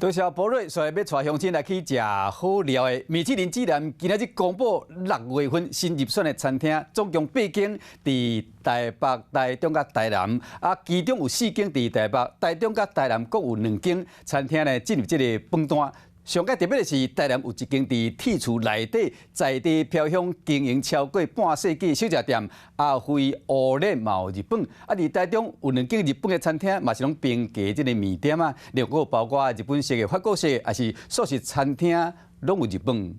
多謝寶瑞，所以欲帶鄉親來去食好料的。米其林指南今仔日公布6月份新入選的餐廳，總共八間佇台北、台中佮台南，啊，其中有四間佇台北、台中佮台南各有兩間餐廳呢進入這个榜單。上蓋特別的是，台南有一間佇鐵厝內底在地飄香經營超過半世紀小食店阿輝烏輪嘛有入榜。啊，佇台中有兩間日本的餐廳，嘛是攏平價這个麵店啊，另外包括日本式的法國式，抑是素食餐廳，攏有入榜。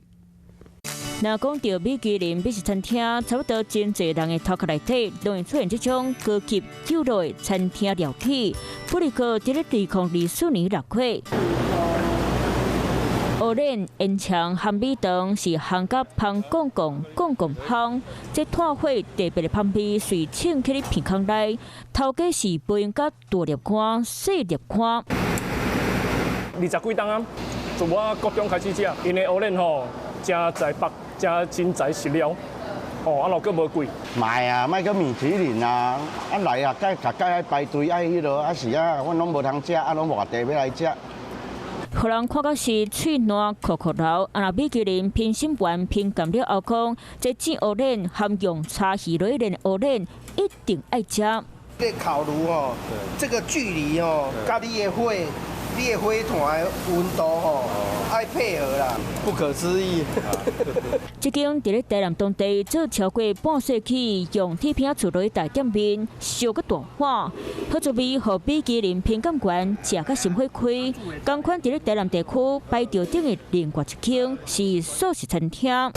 若講著米其林美食餐廳，差不多真濟人的頭殼內底，攏會出現這種高級酒樓的餐廳料理。不過，佇咧2024年6月，烏輪煙腸鹹米腸是烘甲芳貢貢貢貢芳，這炭火特別的香味隨衝去你鼻孔內。頭家是保養甲大粒乾、細粒乾。二十幾冬啊，自我國中開始食，𪜶的烏輪吼，誠在北，誠真材實料，哦，啊，閣無貴。賣啊，莫閣米其林啊，啊來啊，該逐擺愛排隊愛彼落，啊是啊，阮攏無通食，啊攏外地欲來食。予人看甲是喙瀾摳摳流，啊若米其林評審員評鑑了後講，這煎烏輪含用柴魚落去煉烏輪，一定愛食。這烤爐吼，這個距離吼，佮你的火，你的火炭的溫度吼，愛配合啦。不可思議。這間佇咧台南當地做超過半世紀，用鐵餅厝內大店面燒閣大碗，好滋味，予米其林評鑑員食甲心火開。仝款佇咧台南地區排著頂的另外一間是素食餐廳。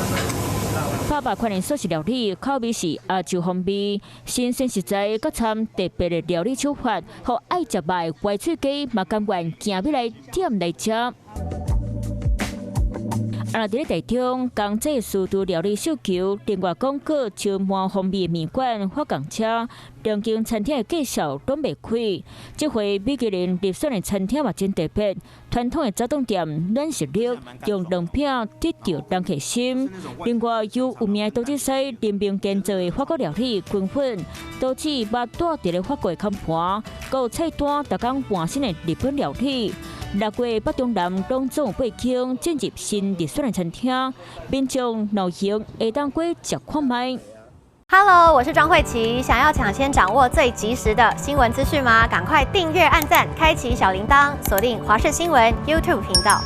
百百款的素食料理，口味是亞洲風味，新鮮食材，閣摻特別的料理手法，予愛食肉的歪喙雞嘛甘願行入來點來食。啊，佇咧台中，江浙速度料理訴求，另外講過燒滿風味的麵館發共車，兩間餐廳的介紹攏袂虧。這回米其林入選的餐廳嘛真特別，傳統的早頓店軟實力，用卵餅得著人客心。另外由有名的刀子師林明堅做的法國料理軍粉，刀子捌帶佇咧法國的看盤，閣有菜單逐工換新的日本料理。6月北中南攏總有八間進入新入選的餐廳，民眾若閒會當過食看覓。 Hello，我是莊慧琪，想要搶先掌握最及時的新聞資訊嗎？趕快訂閱、按讚、開啟小鈴鐺，鎖定華視新聞 YouTube 頻道。